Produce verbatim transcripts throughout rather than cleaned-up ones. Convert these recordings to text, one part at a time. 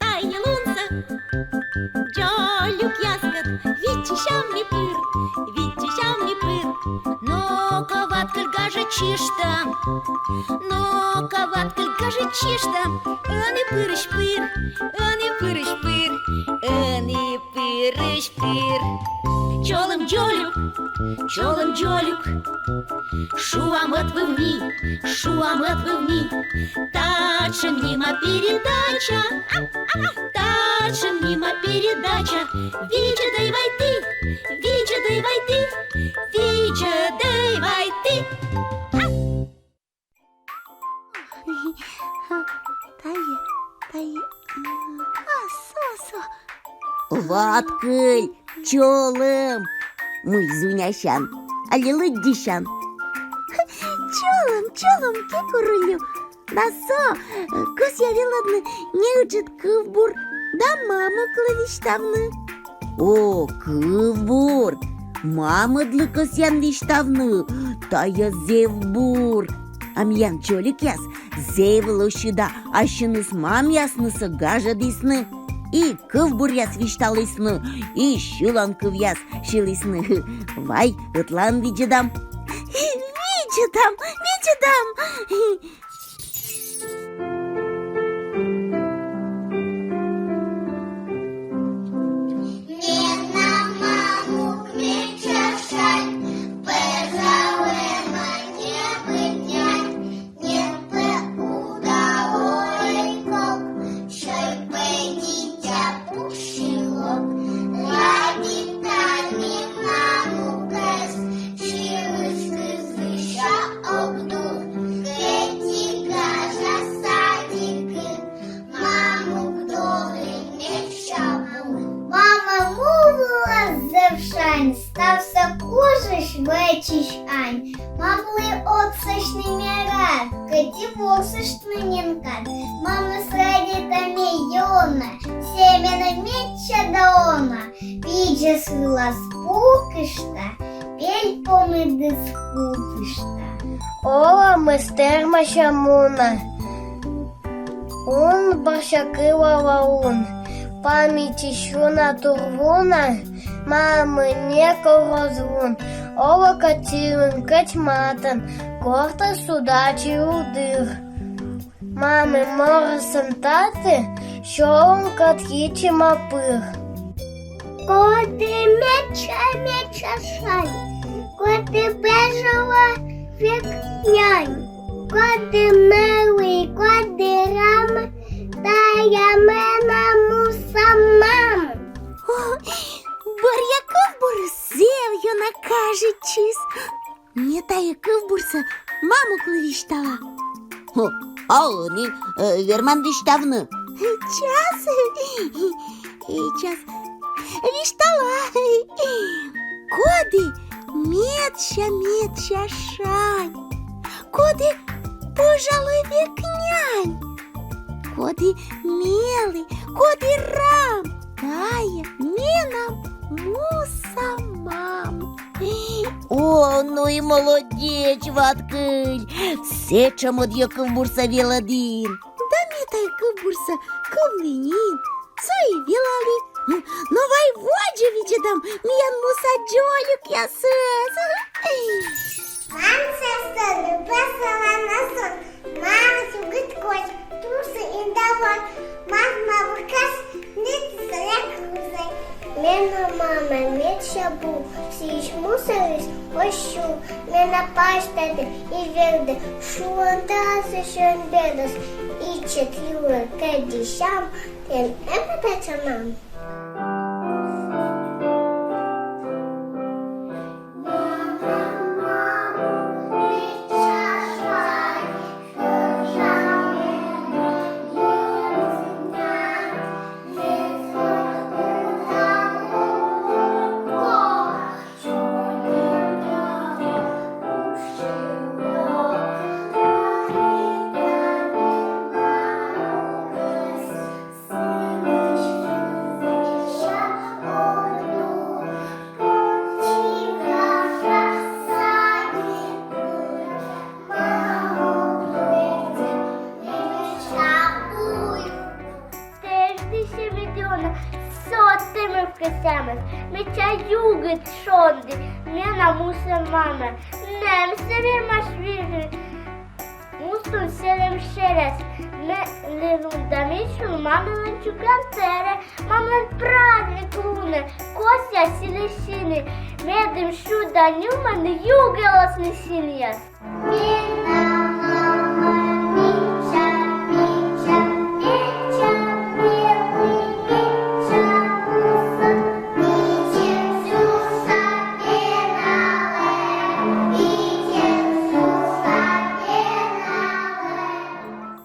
Тайӧ лунсӧ дзолюкъяскӧд виччысям ми пыр, виччысям ми пыр. Но-ко, Ваткыль, гажӧдчышта, но-ко, Ваткыль, гажӧдчышта, ӧні пырысь пыр, ӧні пырысь пыр, ӧні пырысь пыр. Чолӧм, дзолюк, чолӧм, дзолюк, шуам ӧтвывны, шуам ӧтвывны. Татшӧм нима передача, татшӧм нима передача. Видзӧдӧй вай ті, видзӧдӧй вай ті, видзӧдӧй вай ті. Тайӧ, тайӧ. А, со, со. Ваткыль, чолӧм. Мый зунясян? Али лыддьысян? Чолӧм, чолӧм, кикуруллю. Да со, кӧсъя велӧдны неыджыд кывбур да мамуклы висьтавны. О, кывбур! Мамыдлы кӧсъян висьтавны, тайӧ зэв бур. А миян дзолюкъяс зэв лӧсьыда ассьыныс мамъяснысӧ гажӧдісны. И кывбуръяс висьталісны, и сьыланкывъяс сьылісны. Вай, ӧтлаын видзӧдам. Видзӧдам, видзӧдам. Менам мамук медся шань, пӧ завӧй мӧд небыд нянь, не пӧ уда ойкок, сёй пӧ дитя пуксьы лок. Ладита ми мамукӧс, сьылысь кыв вывса ог дур, кӧть и гажа садикын, мамук дорын медся бур. Мамӧ му вылас зэв шань, ставсӧ кужысь, вӧчысь ань. Мамлы отсасьны ме рад, кӧть и ворсыштны нин кад. Мамӧс радейта ме ёна, сійӧ менӧ медся дона. Пидзӧс вылас пукышта, пель помидыс кутышта. Олӧмыс тэрмасьӧ мунӧ, ун бӧрся кылала лун. Памятьысь уна-тур вунӧ, мамӧ некор оз вун. Олӧ кӧть сьылын, кӧть матӧн, гортас удачи улдыр. Мамӧ морӧсӧн таті сьӧлӧмкӧд йитчӧма пыр. Коді медся, медся шань, коді пӧжала век нянь, коді мӧвпӧ, коді рамӧ, тайӧ менам муса мам. О, бӧръя кывбурыс зэв ёна кажитчис. Ме тайӧ кывбурсӧ мамуклы висьтала. О, а ӧні, э, верман висьтавны? Час, э, час. Висьтала. Коді медся, медся шань, коді пӧжала век нянь, коді мӧвпӧ, коді рамӧ, тайӧ менам муса мам. О, ну и молодеч, Ваткыль! Сэтшӧм ӧдйӧ кывбурсӧ велӧдін. Да ме тайӧ кывбурсӧ кывлі нин, со и велалі. Но вай водзӧ видзӧдам миян муса дзолюкъясӧс. Мам сэсся любӧ сылӧн на сон, мамыс югыд козь, тусьӧ индалӧ, мам мавкас нит сылӧн кузӧ. Менам мамӧ медся бур, сійӧ мусаыс оз сюр. Менӧ пасьтӧдӧ и вердӧ, шуӧ, тайӧ сэтшӧм беднӧй, ичӧт юрӧ кӧдзысям, тэ эм на татшӧм мам. Мича югыд шонді, менам муса мамӧ. Нэмсӧ вермас вежны муслун серӧм шелас. Ме лун да мича мамӧлӧн чукӧртӧм тӧрӧ. Мамӧлӧн праздник лунӧ, косъя сылы синъяс. Медым сюда нюмӧны югӧлӧсны синъяс.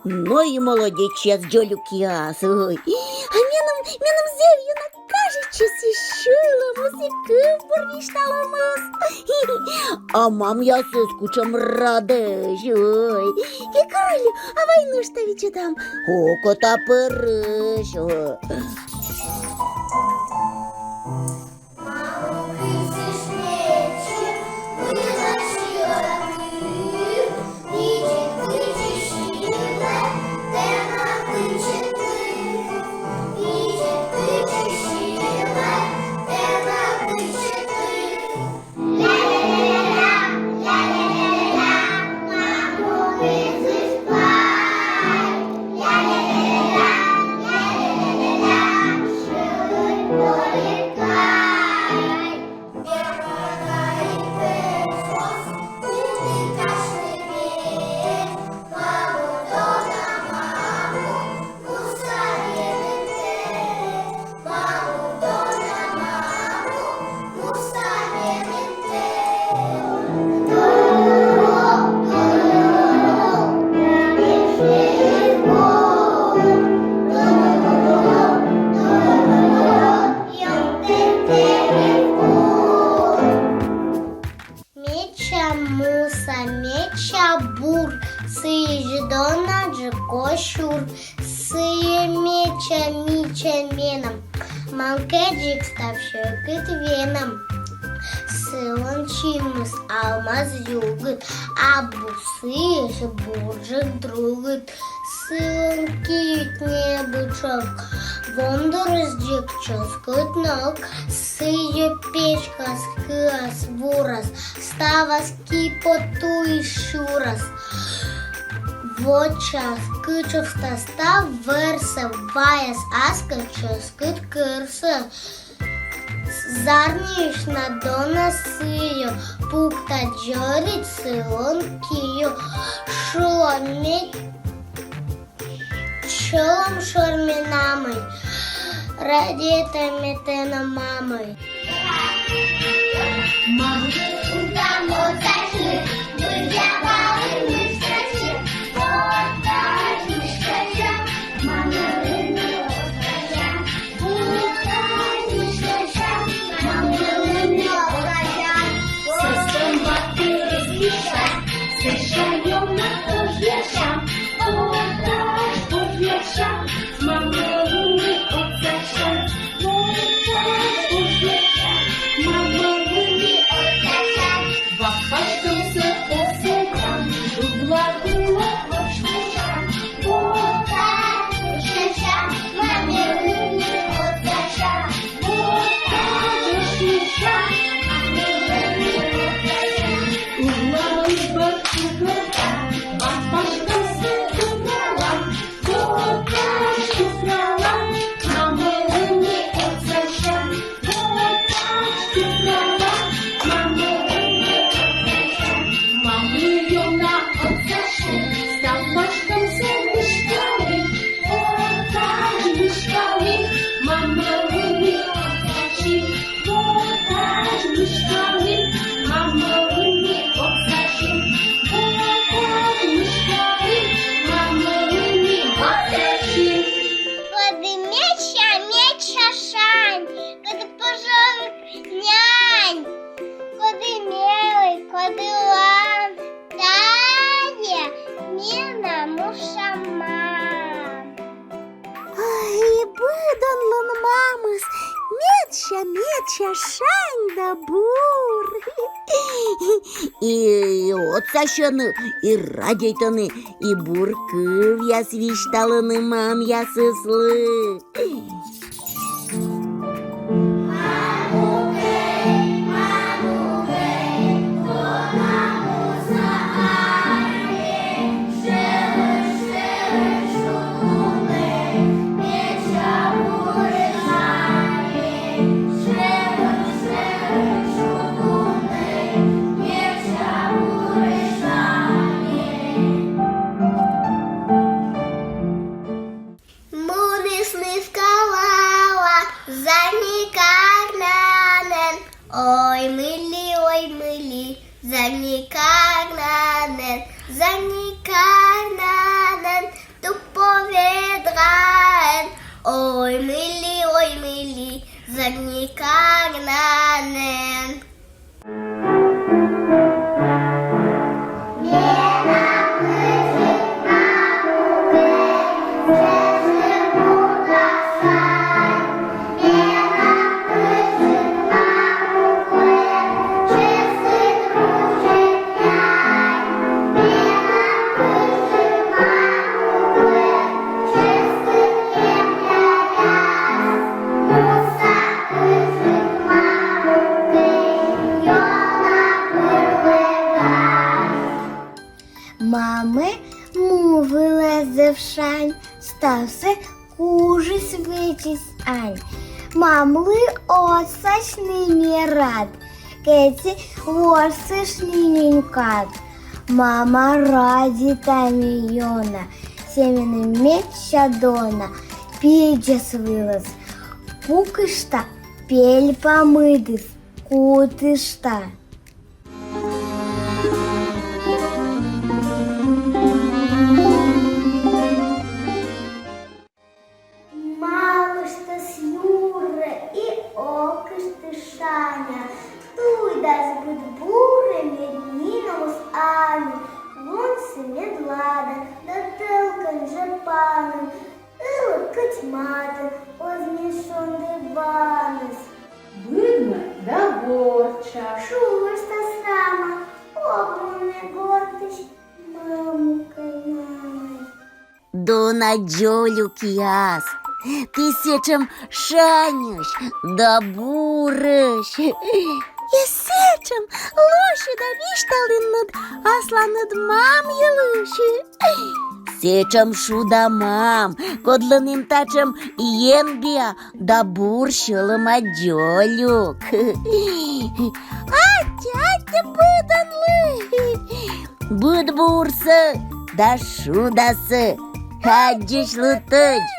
Но и молодечьяс, дзолюкъяс. Ой. А меным, меным зэв ёна кажитчис и сьылӧмыс, и кывбур висьталӧмыс. А мамъясыс кутшӧм радӧсь, ой. И Кырыля, а вай нӧшта видзӧдам. Окота пӧрысь, ой. Мича муса, мича бур, сыысь донаджык косюр. Сыа мича, мича менам, мам кежыд став сьӧкыд венам. Сылӧн синмыс алмаз югыд, а бур сыысь бурджык другыд. Сылӧн киыд небыджык, вондорыс дзик чӧскыд нӧк. Сыа песькас, кыас, вурас, ставас киподтуйыс сюрас. Воча кытшовтас став вӧрсӧ, ваяс аскӧд чӧскыд кӧрсӧ. Зарниысь на дона сыа пукта дзоридз сылӧн киӧ. Шуӧ: ме чолӧм, шӧр менамӧй, радейта ме тэнӧ, мамӧй. Коді мича, мича шань, коді пӧжӧн нянь, коді мелі, коді лань, тайӧ менам муса мам. Ой, и быдӧнлӧн мамыс мича, мича шань да бур. И отсасьӧны, и радейтӧны, и бур кывъяс висьталӧны мамъясыслы. Ой, мый ли, зар не карнанэн, зар не карнанэн, тупо ведраэн. Ой, мый ли, ой, мый ли, зар не карнанэн. Мамӧ му вылӧ зэв шань, ставсӧ кужис, вӧчис ань. Мамлы отсасьны ме рад, кӧть и ворсыштны нин кад. Мама, радейта ме ёна, сійӧ меным медся дона. Пидзӧс вылас пукышта, пельпомӧдыс кутышта. Малыштас юрӧ и окышты шаня. Туйдас, быд бурӧ мед нинӧмыс Аня. Лунсӧ мед ладӧн да тӧлкӧн жӧ панӧн. Ылӧ кӧть матӧн, оз нин шонді ванас. Быдмӧ да гортса. Шуыштас рама, ог мун ме гортысь, мамукӧй, мамӧй. Дона дзолюкъяс, ті сэтшӧм шаньӧсь да бурӧсь. И сэтшӧм лӧсьыда висьталінныд асланыд мам йылысь. Сэтшӧм шуда мам, кодлӧн эм татшӧм енбиа да бур сьӧлӧма дзолюк. Аттьӧ, аттьӧ быдӧнлы. Быд бурсӧ да шудасӧ. Аддзысьлытӧдз.